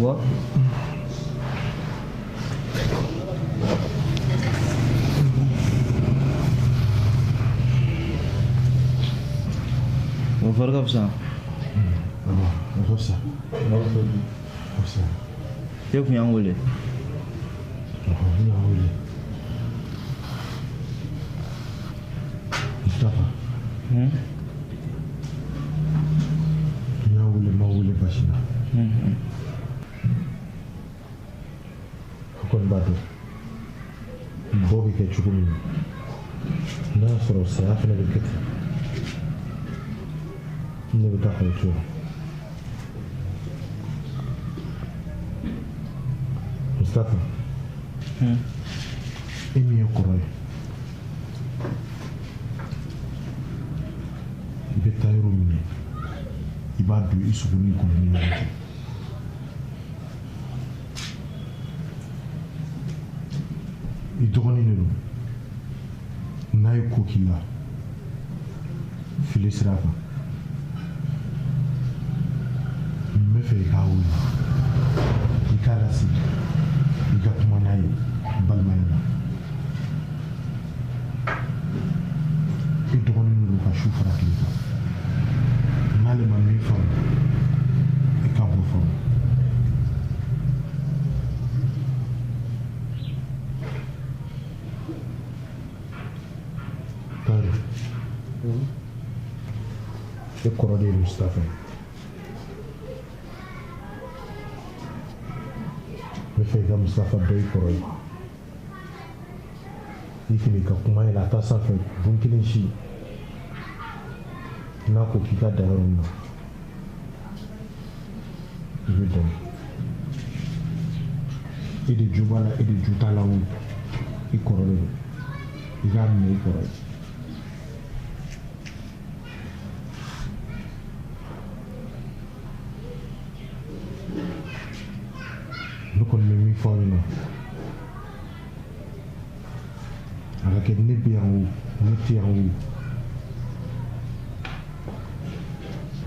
Wa. O fari ka fisa. A ka fisa. A fisa. E kun y'an wele. Ne y'an wele. Mustafa. N y'a wele, n m'a wele baasi la. A kɔni b'a dɔn bɔ bɛ kɛ cogo min na, n'a y'a sɔrɔ saya fana bɛ kɛ ten, ne bɛ taa k'aw to yan. Mustafa, e min ye kɔrɔ ye, i bɛ taa yɔrɔ min na, i b'a don i sogo n'i kɔnɔ ni ɲɔgɔn cɛ. I dɔgɔnin de don, n'a ye ko k'i la fili sira kan, n bɛ fɛ i k'a wele, i k'a lasigi, i ka kuma n'a ye balimaya la. I dɔgɔnin de don ka su fara tile kan, n'ale ma min faamu, i k'a b'o faamu. Tari, e kɔrɔ de ye Mustafa ye. N bɛ fɛ i ka Mustafa dɔ i kɔrɔ ye. I kana i ka kuma yɛlɛ a ta sanfɛ don kelen si. N'a ko k'i ka dan yɔrɔ min na, i bɛ dan. E de jo b'a la, e de jo t'a la o, i kɔrɔ de don. I k'a minɛ i kɔrɔ ye. Ne kɔni bɛ min fɔ aw ɲɛna, a ka kɛ ne bɛ yan o, ne tɛ yan o,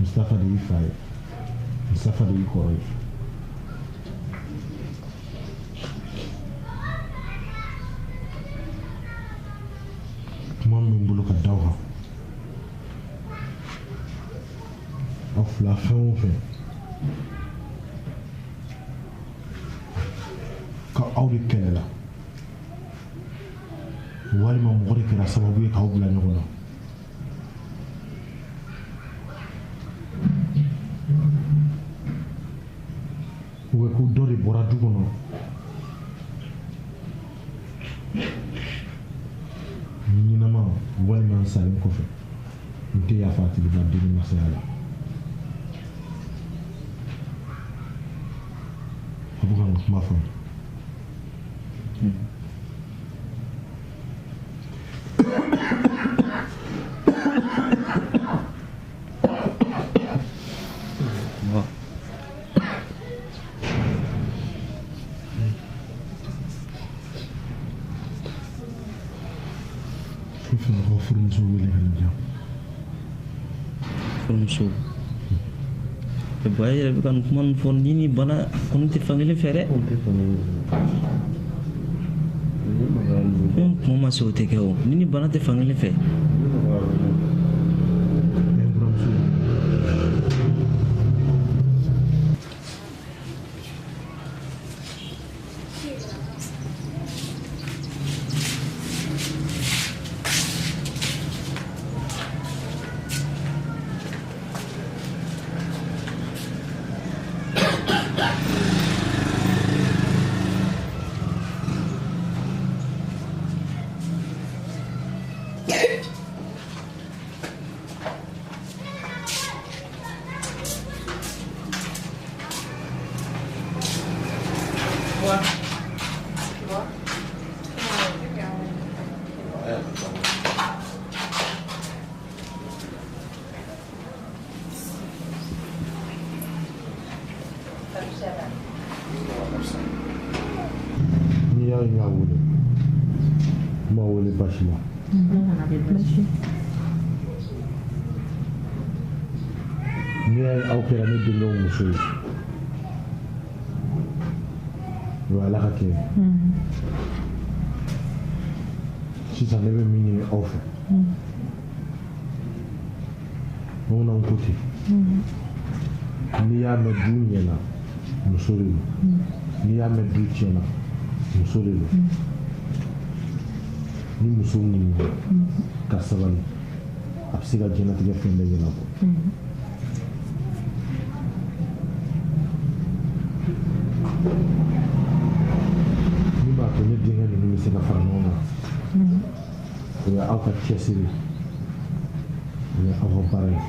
Mustafa de y'i fa ye, Mustafa de y'i kɔrɔ ye. Kuma min bɛ n bolo ka da aw kan, aw fila fɛn o fɛn, ka aw de kɛlɛla, walima mɔgɔ de kɛra sababu ye k'aw bila ɲɔgɔn na, ou ko dɔ de bɔra du kɔnɔ ɲɛnama walima n salen kɔfɛ, n tɛ yafa a tigi ma den masaya la. A bɛ ka n ka kuma faamu. N fɛ ka furumuso wele ka na diyan. Furumuso? Ba e yɛrɛ bɛ ka nin kuma ninnu fɔ, ni ni bana kɔni tɛ fankelen fɛ dɛ. N kuma ma se o tɛ kɛ o, ni ni bana tɛ fankelen fɛ. N buramuso. N'i y'a ye n y'a wele, n m'a wele baasi la. N'i y'a ye aw kɛra ne denkɛw muso ye, O ye Ala ka kɛ ye. Sisan ne bɛ min ɲini aw fɛ, bamananw ko ten, n'i y'a mɛn du ɲɛna, muso de don. N'i y'a mɛn du tiɲɛna, muso de don. Ni muso muɲuna ka sabali, a bɛ se ka diɲɛlatigɛ fɛn bɛɛ ɲɛnabɔ. Min b'a to ne denkɛ ninnu bɛ se ka fara ɲɔgɔn kan, o ye aw ka cɛsiri, o ye aw ka baara ye.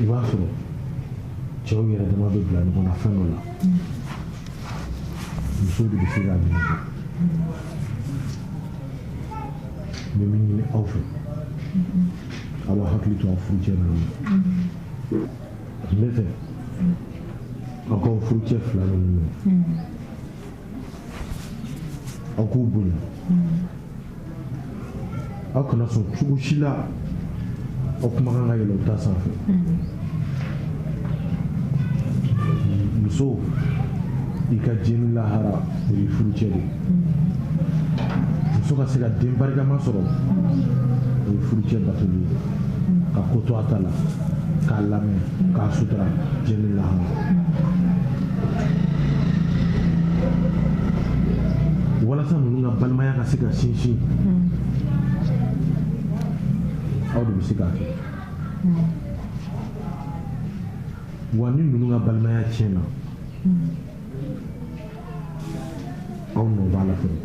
I b'a sɔrɔ cɛw yɛrɛ dama bɛ bila ɲɔgɔn na fɛn dɔ la, musow de bɛ se k'a ɲɛnabɔ. N bɛ min ɲini aw fɛ, aw b'a hakili to aw furucɛ ninnu na. N bɛ fɛ aw k'aw furucɛ fila ninnu minɛ, aw k'u bonya. Aw kana sɔn cogo si la aw kumakan ka yɛlɛ u ta sanfɛ. Muso, i ka diɲɛ ni lahara, o y'i furucɛ de ye. Muso ka se ka den barikama sɔrɔ, o ye furucɛ batoli ye, ka ko to a ta la, k'a lamɛn, k'a sutura diɲɛ ni lahara. Walasa ninnu ka balimaya ka se ka sinsin, aw de bɛ se k'a kɛ. Wa ni ninnu ka balimaya tiɲɛna, aw nɔ b'a la fɛnɛ.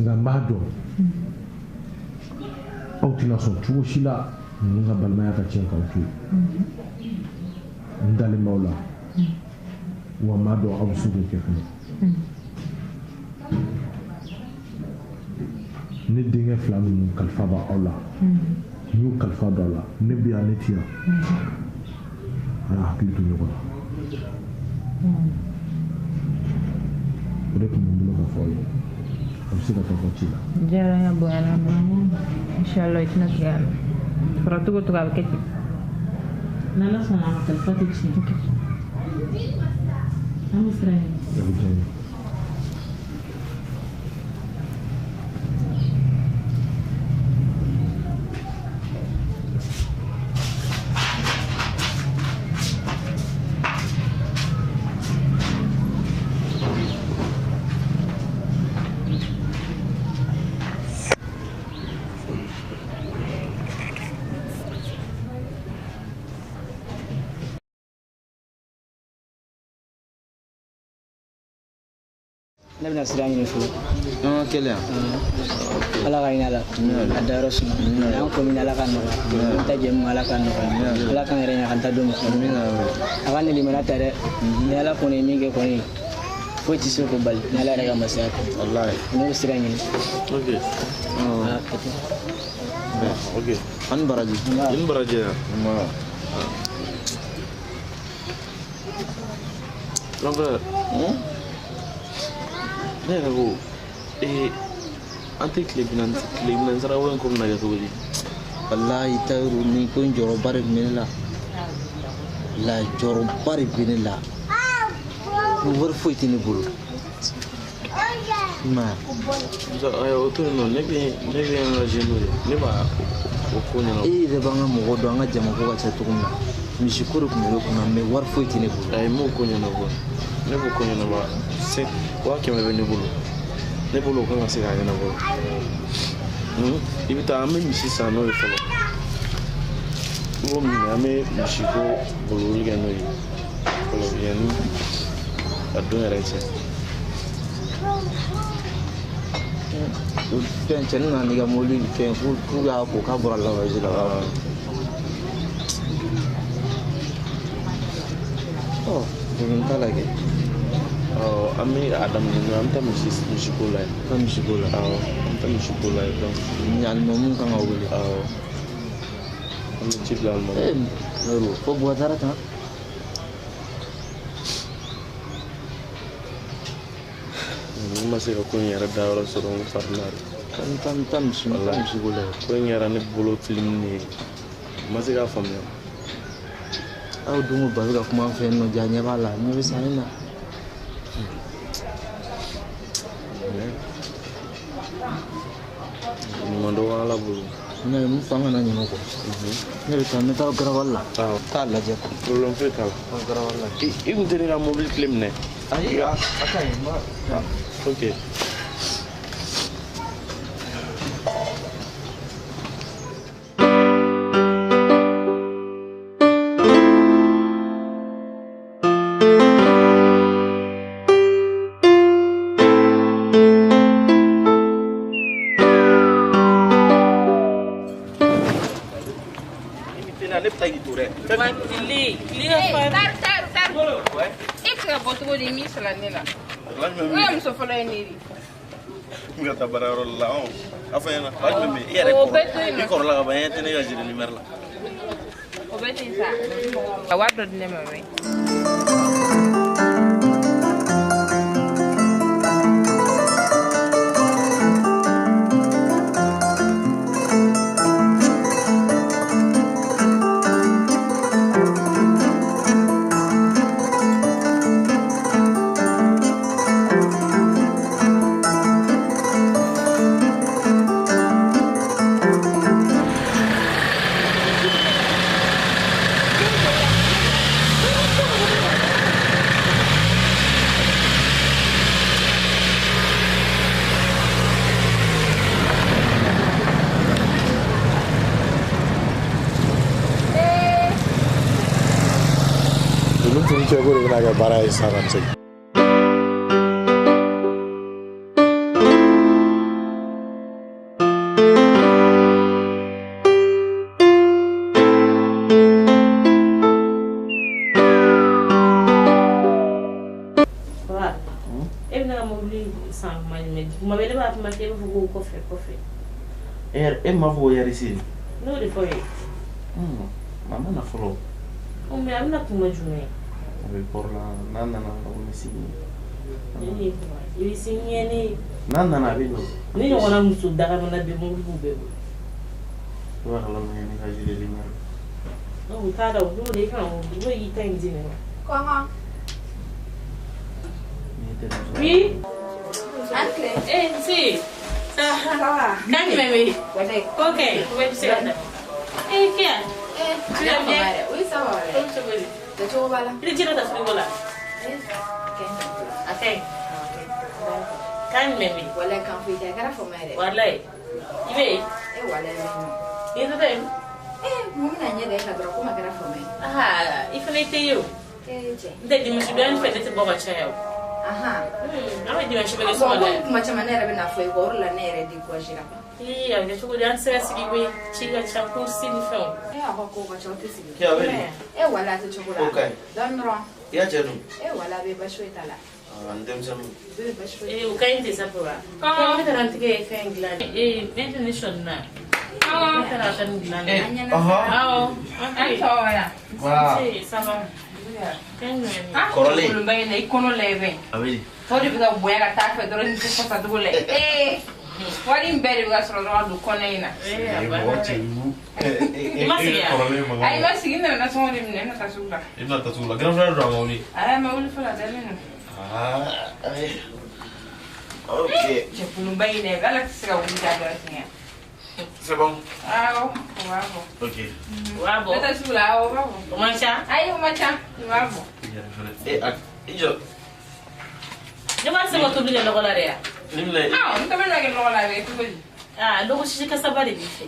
Nka n b'a dɔn aw tɛna sɔn cogo si la ninnu ka balimaya ka tiɲɛ k'aw to yen. N dalen b'aw la, wa n b'a dɔn aw bɛ se k'o kɛ fɛnɛ. Ne denkɛ fila ninnu kalifa b'aw la, n y'u kalifa don aw la. Ne bɛ yan, ne ti yan, a y'a hakili to ɲɔgɔn na. O de tun bɛ n bolo ka fɔ aw ye. A bɛ se ka taa ka ci la. Diyara n ye, bonyana ma. Inshallah i tɛna tigɛ a la. Fɔra cogo cogo a bɛ kɛ ten. N'Ala sɔnna a ma, kalifa tɛ tiɲɛ. An bɛ sira ɲini. A bɛ diya n ye. Ne bɛna sira ɲini fɔlɔ. An ka kɛlɛ yan. Ala ka hinɛ a la, a dayɔrɔ suma. N'an ko min Ala ka nɔgɔya, an ta jɛ min Ala ka nɔgɔya, Ala k'an yɛrɛ ɲɛ k'an ta don ma. A ka nilimana ta dɛ, ni Ala kɔni ye min kɛ kɔni, foyi tɛ se k'o bali, ni Ala yɛrɛ ka masaya tɛ. Walayi. Ne bɛ sira ɲini. Ok. Ok. An ni baraji. I ni baraji yan. Grand frère. Ne yɛrɛ ko an tɛ tile 40 sara ko in ko bɛna kɛ cogo di? Walayi Tayiru, nin ko in jɔyɔrɔba de tun bɛ ne la. Walayi jɔyɔrɔba de bɛ ne la. Wari foyi tɛ ne bolo. I m'a ye? Ayiwa, o to yen nɔ, ne bɛ an ka jeunes ye, ne b'a o ko ɲɛnabɔ. E yɛrɛ b'an ka mɔgɔ dɔn, an ka jamako ka ca cogo min na. Misi ko de tun bɛ ne kunna, mɛ wari foyi tɛ ne bolo. Ayi, n b'o ko ɲɛnabɔ. Ne b'o ko ɲɛnabɔ. 500 bɛ ne bolo. Ne bolo o kan ka se k'a ɲɛnabɔ. I bɛ taa, an bɛ misi san n'o ye fɔlɔ. I b'o minɛ, an bɛ misi ko boliboli kɛ n'o ye fɔlɔ yanni a don yɛrɛ cɛ. Fɛn cɛnin nana n'i ka mobili fɛn k'u y'a ko k'a bɔra lavage la. Ɔ, degun t'a la kɛ. Awɔ, an bɛ a daminɛ n'o ye, an bɛ taa misiko la yen. Taa misiko la. Awɔ, an bɛ taa misiko la yen donc. Alimami kan ka wele. Awɔ, an bɛ ci bila alimami. Ee, fo Buwatara tan. Ne ma se ka ko in yɛrɛ dayɔrɔ sɔrɔ n fari la. N taa misiko la yen. Ko in kɛra ne bolo film de ye. N ma se k'a faamuya. Aw don ko ba bɛ ka kuma an fɛ yen nɔ ja ɲɛ b'a la ɲɛ bɛ sanni na. Ɲuman dɔ b'Ala bolo. Ne n fa kana ɲinɛ o kɔ. Ne bɛ taa n bɛ taa garawali la. Taa lajɛ quoi. Problème foyi t'a la. Garawali la. I kun tɛ ne ka mobili clé minɛ. Ayi a ka ɲi n b'a. Ok. N ka taa baarayɔrɔ la a fɔ ɲɛna ba jumɛn bɛ yen e yɛrɛ kɔrɔ i kɔrɔla ka ban e ɲɛ tɛ ne ka gilet lumière la. O bɛ ten sa. A wari dɔ di ne ma mɛ. Cɛ ko de bɛna kɛ baara ye sisan ka segin. Papa, e bɛna ka mobili san kuma jumɛn? Kuma bɛɛ ne b'a kuma k'e b'a fɔ ko kɔfɛ kɔfɛ. E m'a fɔ ko yarisi? N'o de fɔ ye. A ma na fɔlɔ. Mais a bɛna kuma jumɛn? A bɛ port la n'a nana a bɛ sigi. I bɛ se ɲɛ ne. N'a nana a bɛ nɔ. Ne ɲɔgɔnna muso dagamana bɛ mobili b'u bɛɛ bolo. I b'a kalama ne ka gilet lumière. U t'a dɔn u b'o de kan o y'i ta in di ne ma. Kɔngɔ. Oui. An tile. Eh nse. Ça va. Kan jumɛn bɛ yen? Walayi. Ok. O bɛ se ka taa. Eh Kia. Eh, Tu vas bien? Oui, ça va. Comme cogo di? Kɛcogo b'a la. I tɛ ji dɔ ta frigo la? A ka ɲi. Kan jumɛn bɛ yen? Walayi kan foyi tɛ a kɛra fama yɛrɛ. Walayi. I bɛ yen? Eh walayi n bɛ yen nɔ. I tɛ taa yen? Eh mun bɛna ɲɛ da e kan dɔrɔn komi a kɛra fama ye. Aa i fana i tɛ ye o. Eh cɛ. N tɛ dimanche don fɛ ne tɛ bɔ ka caya o. Ahan. An bɛ dimanche bɛɛ kɛ so kɔnɔ yan. Kuma caman ne yɛrɛ bɛ n'a fɔ i kɔ o de la ne yɛrɛ découragé la. Ee a bɛ kɛ cogo di an tɛ se ka sigi koyi ci ka ca course ni fɛnw. Eh aw ka kow ka ca aw tɛ sigi. Kia bɛ di? Eh walayi a tɛ cogo la. O ka ɲi. Dɔɔni dɔrɔn. I y'a cɛ dun? Eh walayi a bɛ baasi foyi t'a la. Ani denmisɛnninw. Bɛɛ bɛ baasi foyi. Ee o ka ɲi ten sa papa. Ne taara n tigɛ ye fɛn dilan. Ee ne tɛ ne sɔnni na. Ne taara ka nin dilan. Awɔ. An tɔgɔ la. Nse ça va. Kan jumɛn bɛ yen? Kɔrɔlen. Kolonba in na i kɔnɔ lajɛ bɛ. A bɛ di? O de bɛ ka bonya ka taa fɛ dɔrɔn ni tɛ fasacogo lajɛ. Ee wari in bɛɛ de bɛ ka sɔrɔ dɔrɔn ka don kɔnɔ in na. Ee a banna dɛ. I ma sigi yan? Ayi ma sigi n nana nasɔngɔ de minɛ n bɛna taa sugu la. I bɛna taa sugu la grand frère don a ma wuli. Ayi a ma wuli fɔlɔ a dalen don. Aa ayi. Ok. Cɛ kolonba in dɛ ala tɛ se ka wuli k'a dɔn tiɲɛ. C'est bon. Awɔ o b'a bɔ. Ok. O b'a bɔ. Ne tɛ sugu la awɔ o b'a bɔ. O man ca? Ayi o man ca o b'a bɔ. Eh a i jɔ. Ne ma se ka tobili kɛ lɔgɔ la de ya? Ni minɛ. Awɔ n tobili na kɛ lɔgɔ la a bɛ kɛ cogo di? Aa lɔgɔ sisi kasaba de b'i fɛ.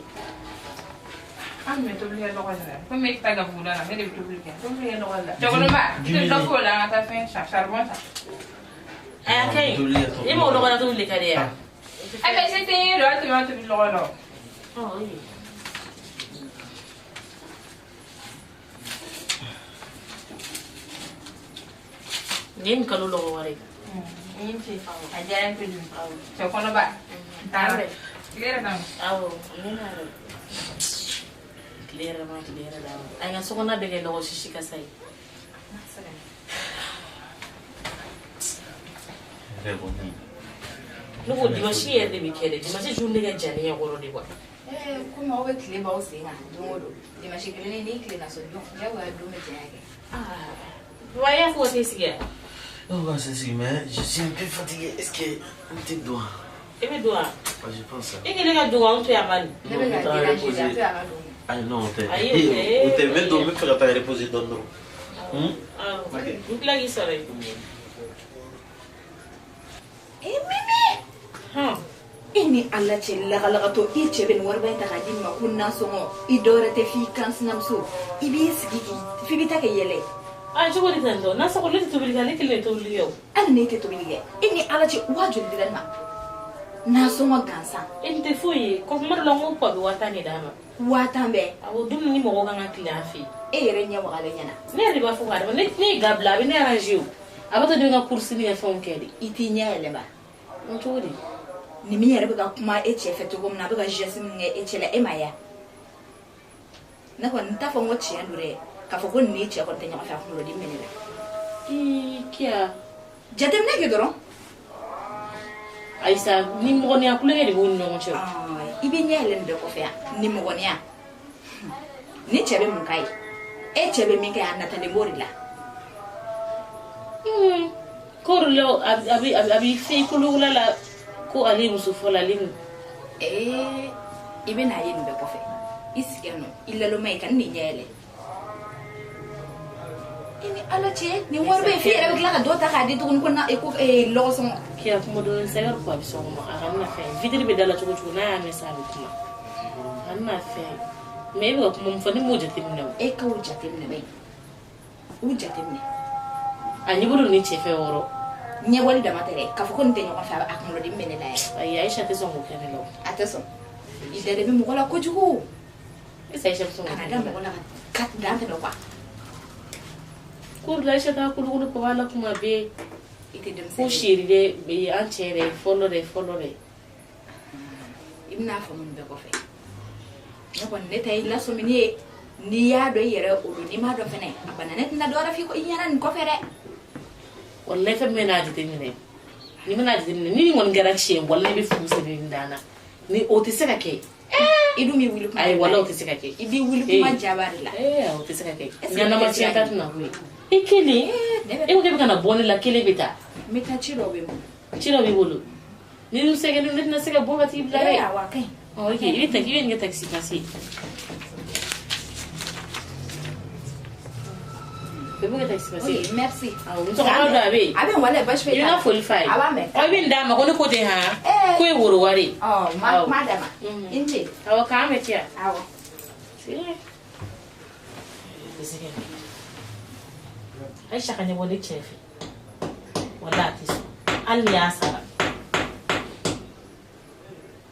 An tun bɛ tobili kɛ lɔgɔ de la komi e tɛ taa gabugu la ne de bɛ tobili kɛ tobili kɛ lɔgɔ de la. Cɛkɔrɔba i tɛ dɔ k'o la an ka taa fɛn san charbon san. A y'a kɛ yen. E m'o lɔgɔ la tobili de ka di ya? A bɛ se tɛ ye don a tun b'a tobi lɔgɔ la o. Ɔ ee. Nin ye nin kalo lɔgɔ wari ye. Ni ce a diyara n ye kojugu. Cɛ kɔnɔba. Taara dɛ. Tile yɛrɛ d'a ma. Awɔ n bɛ na yɛrɛ. Tile yɛrɛ ma tile yɛrɛ d'a ma. A ye n ka sokɔnɔna bɛɛ kɛ lɔgɔ sisi kasa ye. Yɛrɛ kɔni. Ne ko dimanche yɛrɛ de bɛ kɛ dɛ dimanche journée ka jan ne ɲɛkɔrɔ de quoi. Komi aw bɛ tile b'aw sen kan don o don dimanche kelen ni tilenna so don diyagoya don bɛ janya kɛ. Papa y'a fɔ o tɛ sigi yan. Non, bah, c'est si, mais je suis un peu fatigué. Est-ce que on te doit? E bɛ don wa? Je pense ça. E kɛlen ka don k'anw to yan bani. Ne bɛ ka déranger de a to yan ka don. Ah non, tɛ. Ayi, o tɛ. O tɛ, n bɛ don, n bɛ fɛ ka taa reposer dɔɔni dɔrɔn. Awɔ. N tila k'i sɔrɔ yen. Eh Mimi! Hɔn. E ni Ala cɛ lagalagatɔ i cɛ bɛ nin wariba in ta k'a di nin ma ko nasɔngɔ i dɔwɛrɛ tɛ f'i kan sinamuso i b'i sigi k'i f'i bɛ taa kɛ yɛlɛ ye. A cogo di tan tɔ nasɔngɔ ne tɛ tobili kɛ ne kelen de tobili kɛ o. Hali n'e tɛ tobili kɛ e ni Ala cɛ 20 000 dira nin ma nasɔngɔ gansan. E nin tɛ foyi ye ko kuma dɔ la n ko papa bɛ 10 000 de d'a ma. 10 000 bɛɛ. Awɔ dumuni ni mɔgɔw kan ka tilen an fɛ yen. E yɛrɛ ɲɛ wagalen ɲɛna. Ne yɛrɛ de b'a fɔ k'a d'a ma ne ye ga bila a bɛ ne arranger o. A b'a to den ka course ni ka fɛnw kɛ de. I t'i ɲɛ yɛlɛma. N cogo di? Ni min yɛrɛ bɛ ka kuma e cɛ fɛ cogo min na a bɛ ka geste min kɛ e cɛ la e ma ye wa? Ne kɔni n t'a fɔ n ko tiɲɛ don dɛ k'a fɔ ko nin n'i cɛ kɔni tɛ ɲɔgɔn fɛ a kunkolodimi bɛ ne la. Ii Kiya. Jateminɛ kɛ dɔrɔn. Ayisa ni mɔgɔniya kulonkɛ de b'u ni ɲɔgɔn cɛ o. I bɛ ɲɛ yɛlɛ nin bɛɛ kɔfɛ yan ni mɔgɔniya ni cɛ bɛ mun k'a ye e cɛ bɛ min kɛ a natalen b'o de la. Ko de la a bɛ fɛn kolowula la ko ale ye muso fɔlɔ ale ni. Ee i bɛ n'a ye nin bɛɛ kɔfɛ i sigi yan nɔ i laloma ye ka nin ɲɛ yɛlɛ. I ni Ala cɛ nin wari bɛ f'i yɛrɛ bɛ tila ka dɔ ta k'a di tuguni ko na ko lɔgɔsɔngɔ. Kiya kuma dɔ sɛgɛrɛ ko a bɛ sɔn ma a kana na fɛn vitre bɛ da la cogo cogo n'a y'a mɛn sa a bɛ kuma a kana na fɛn mais e bɛ ka kuma min fɔ ne m'o jateminɛ o. E k'o jateminɛ bɛ yen o jateminɛ. A ɲɛ bolo ni cɛ fɛ wɔɔrɔ. Ɲɛbɔli dama tɛ dɛ k'a fɔ ko nin tɛ ɲɔgɔn fɛ a kunkolodimi bɛ ne la yɛrɛ. Ayi Ayisa tɛ sɔn k'o kɛ ne la o. A tɛ sɔn i dalen bɛ mɔgɔ la kojugu. Est-ce que Ayisa bɛ sɔn k'o kɛ Kana ne da la? mɔgɔ la ka dan tɛmɛ quoi. Ko de la Ayisa t'a kolokolo papa la kuma bɛɛ. I tɛ denmisɛnnin Ko chéri dɛ an cɛ dɛ fɔlɔ dɛ fɔlɔ dɛ. I bɛna faamu nin bɛɛ kɔfɛ. Ne kɔni ne ta y'i lasɔmini ye n'i y'a dɔn i yɛrɛ o don n'i m'a dɔn fɛnɛ a banna ne tɛna dɔ wɛrɛ f'i ɲɛna nin kɔfɛ dɛ. Walayi fɛn min bɛna jateminɛ ni bɛna jateminɛ ni nin kɔni kɛra tiɲɛ walayi i bɛ furu sɛbɛn nin dan na ni o tɛ se ka kɛ. I dun b'i wuli kuma. Ayi walayi o tɛ se ka kɛ. I b'i wuli kuma jaba de la. Ee o tɛ se ka kɛ. Est-ce que Ɲanama ne tɛ se tiɲɛ ka ta tɛna bɔ yen. I kelen e ko k'e bɛ ka na bɔ ne la kelen bɛ taa. N bɛ taa ci dɔw bɛ n bolo. Ci dɔ b'i bolo. Ni dun sɛgɛnnen ne tɛna se ka bɔ ka t'i bila dɛ. Ee awɔ a ka ɲi. Ok i bɛ taxi i bɛ nin kɛ taxi passe. I bɛ kɛ taxi passe. Oui, merci. Awɔ musokɔrɔba dɔ a bɛ yen. A bɛ yen walayi baasi foyi I bɛ t'a n ka la. foli f'a ye. A b'a mɛn. Ɔ i bɛ nin d'a ma ko ne ko ten han. Ee. Ko ye woro wari ye. Ɔ ma ma d'a ma. I ni ce. Awɔ k'an bɛ ci yan. Awɔ. Ayisa ka ɲɛbɔ ne cɛ fɛ walayi a tɛ sɔn hali ni y'a sara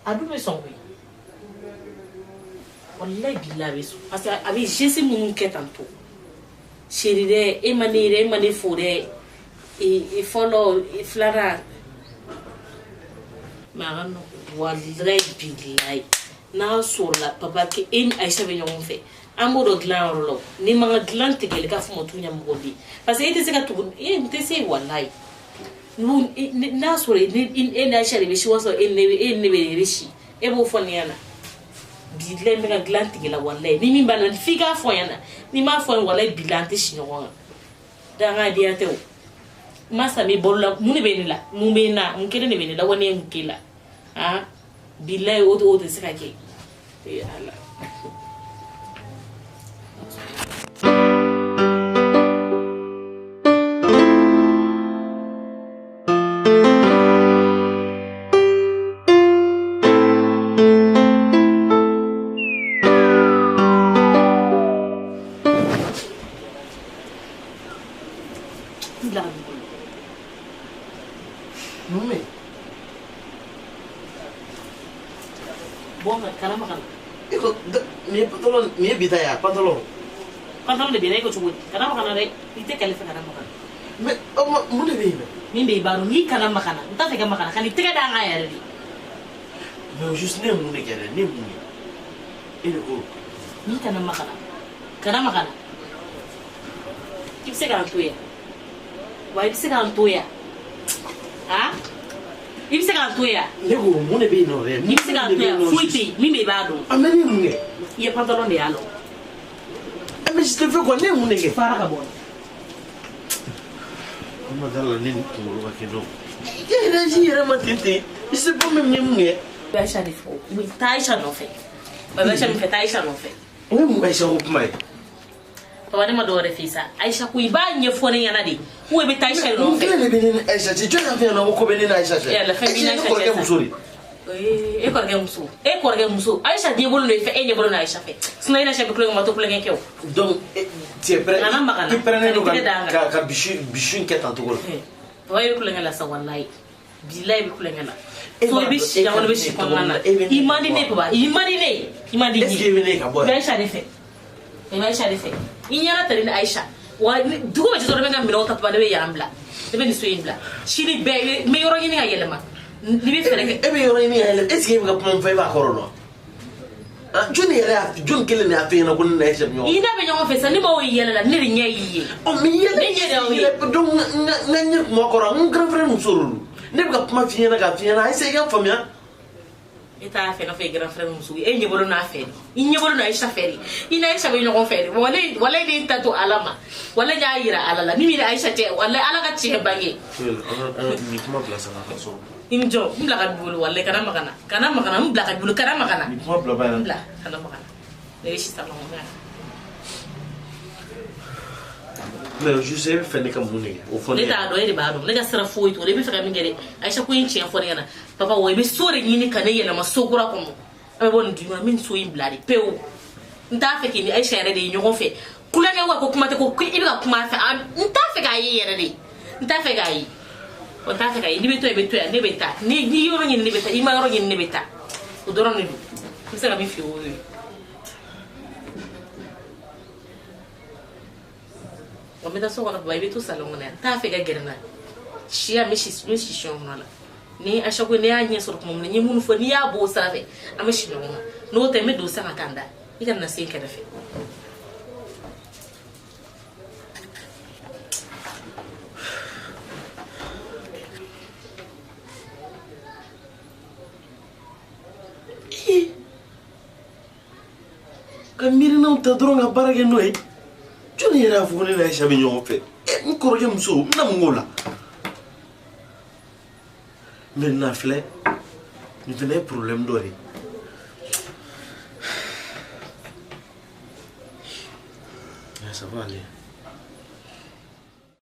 a dun bɛ sɔn koyi walayi bilahi a bɛ sɔn parce que a bɛ geste minnu kɛ tantôt chéri dɛ e ma ne ye dɛ e ma ne fo dɛ e fɔlɔ filanan mais a ka nɔgɔn walayi bilahi n'a sɔrɔla papa k'e ni Ayisa bɛ ɲɔgɔn fɛ an b'o dɔn dilan yɔrɔ la o ni ma n ka dilan tigɛli k'a fɔ ma t'u ɲɛ mɔgɔ bi parce que e tɛ se ka tugu e n tɛ se walayi n'a sɔrɔ e ni Ayisa de bɛ si o b'a sɔrɔ e ni ne bɛ si e b'o fɔ nin ɲɛna bilahi n bɛ ka dilan tigɛ la walayi ni min b'a la f'i k'a fɔ n ɲɛna n'i m'a fɔ n ye walayi bilahi an tɛ si ɲɔgɔn kan dangadenya tɛ o masa mi balo la mun de bɛ ne la mun bɛ n na mun kelen de bɛ ne la wa ne ye mun k'e la ah bilahi o tɛ se ka kɛ ee Ala. Mun bɛ yen? Bɔ n kana maga n na. E ko nin ye pantalon nin ye bi ta ye wa pantalon. Pantalon de bɛ na e ko cogo di kana maga n na dɛ i tɛ kɛlɛ fɛ kana maga n na. Mais o ma mun de bɛ yen? Min bɛ yen i b'a dɔn n'i kana maga n na n t'a fɛ ka maga n na ka n'i tɛgɛ da n kan yɛrɛ de. Mais au juste ne ye mun de kɛ dɛ ne ye mun ye e de ko. N'i kana maga n na kana maga n na i bɛ se k'an to yan wa i bɛ se k'an to yan han. I bɛ se k'an to yan. Ne ko mun de bɛ yen nɔ dɛ. I bɛ se k'an to yan foyi tɛ yen min bɛ i b'a dɔn. A mais ne ye mun kɛ. I ye pantalon de y'a la. Mais je te fais quoi ne ye mun de kɛ. Fara ka bɔ. An ma da la ne ni kunkolo ka kɛ dɔn. I ka réagi yɛrɛ ma ten ten. Je sais pas même n ye mun kɛ. I bɛ Aïcha de fɔ. I bɛ taa Aïcha nɔfɛ. I bɛ Aïcha min fɛ taa Aïcha nɔfɛ. O ye mun Aïcha ko kuma ye. Papa ne ma dɔwɛrɛ f'i sa Aïcha ko i b'a ɲɛfɔ ne ɲɛna de ou i bɛ taa Aïcha nɔfɛ. Mun kelen de bɛ ne ni Aïcha cɛ jɔn y'a f'i ɲɛna ko bɛ ne ni Aïcha cɛ. Yala fɛn b'i ni Aïcha cɛ ne kɔrɔkɛ muso de. E kɔrɔkɛ muso e kɔrɔkɛ muso Aïcha ɲɛ bolo don i fɛ e ɲɛ bolo don Aïcha fɛ sinon e ni Aïcha bɛ kulonkɛ ma to kulonkɛ kɛ o. Donc tu es prêt. Nana maga na. I pɛrɛnnen don ka bisu in kɛ tan cogo la. Papa i bɛ kulonkɛ la sa walayi bilayi i bɛ kulonkɛ la. So i bɛ si yan wala i bɛ si kɔnɔna na i man di ne papa i man di ne ye i man di ne ye. Est-ce que i bɛ ne ka bɔ yan. I bɛ Aïcha de fɛ. I bɛ Aïcha de fɛ. I ɲɛna tali ni Aïcha wa dugu bɛ jɛ dɔrɔn ne bɛ n ka minɛnw ta papa ne bɛ yan bila ne bɛ nin so in bila sini bɛɛ n bɛ yɔrɔ ɲini ka yɛlɛma n'i bɛ fɛɛrɛ kɛ. E bɛ yɔrɔ ɲini ka yɛlɛma est-ce que e bɛ ka kuma min fɔ e b'a kɔrɔ dɔn jɔnni yɛrɛ y'a jɔnni kelen de y'a f'e ɲɛna ko ne ni Aïcha bɛ ɲɔgɔn fɛ. I n'a bɛ ɲɔgɔn fɛ sa ne m'aw ye yɛlɛ la ne de ɲɛ y'i ye. Ɔ mais yɛlɛ ne ɲɛ de y'aw ye. Donc n ka ɲɛ kuma kɔrɔ n grand frère muso de don ne bɛ ka kuma f'i ɲɛna k'a f'i ɲɛna a essaye i ka faamuya. E t'a fɛ n'a fɔ e grand frère muso ye e ɲɛ bolo n'a fɛ de i ɲɛ bolo n'a Aïcha fɛ de i n'a Aïcha bɛ ɲɔgɔn fɛ de walayi ne ta to Ala ma walayi n y'a yira Ala la min b'i ni Aïcha cɛ walayi Ala ka tiɲɛ bange. Nin kuma bila sa ka sɔrɔ. I ni jɔ n bila ka bolo walayi kana maga na kana maga na n bila ka bolo kana maga na. Nin kuma bila ba n bila kana maga na ne bɛ si salon kɔnɔ yan. Mais je sais fɛn ne ka mun de kɛ o fɔ ne ne t'a dɔn e de b'a dɔn ne ka sira foyi t'o la i bɛ fɛ ka min kɛ dɛ Aïcha ko in tiɲɛ fɔ ne ɲɛna papa wa i bɛ so de ɲini ka ne yɛlɛma so kura kɔnɔ an bɛ bɔ nin du kɔnɔ n bɛ nin so in bila de pewu n t'a fɛ k'i ni Aïcha yɛrɛ de ye ɲɔgɔn fɛ kulonkɛ wa ko kuma tɛ ko i bɛ ka kuma a fɛ n t'a fɛ k'a ye yɛrɛ de n t'a fɛ k'a ye o t'a fɛ k'a ye n'i bɛ to yen i bɛ to yan ne bɛ taa ni yɔrɔ ɲini ne bɛ taa i ma yɔrɔ ɲini ne bɛ taa o dɔrɔn de don n bɛ se ka min f'i ye o ye. Wa n bɛ taa so kɔnɔ papa i bɛ to salon kɔnɔ yan n t'a fɛ ka gɛrɛ n na siya n bɛ si ɲɔgɔn kɔnɔ la ni Aïcha ko ne y'a ɲɛ sɔrɔ tuma min na n ye minnu fɔ n'i y'a bɔ o sira fɛ an bɛ si ɲɔgɔn kan n'o tɛ n bɛ don sisan ka taa n da i kana na se n kɛrɛfɛ. Ka miirinaw ta dɔrɔn ka baara kɛ n'o ye. Jɔnni yɛrɛ y'a fɔ ko ne ni Aïcha bɛ ɲɔgɔn fɛ n kɔrɔkɛ muso n bɛna mun k'o la maintenant filɛ nin fana ye problème dɔ de ye. Mais ça va aller.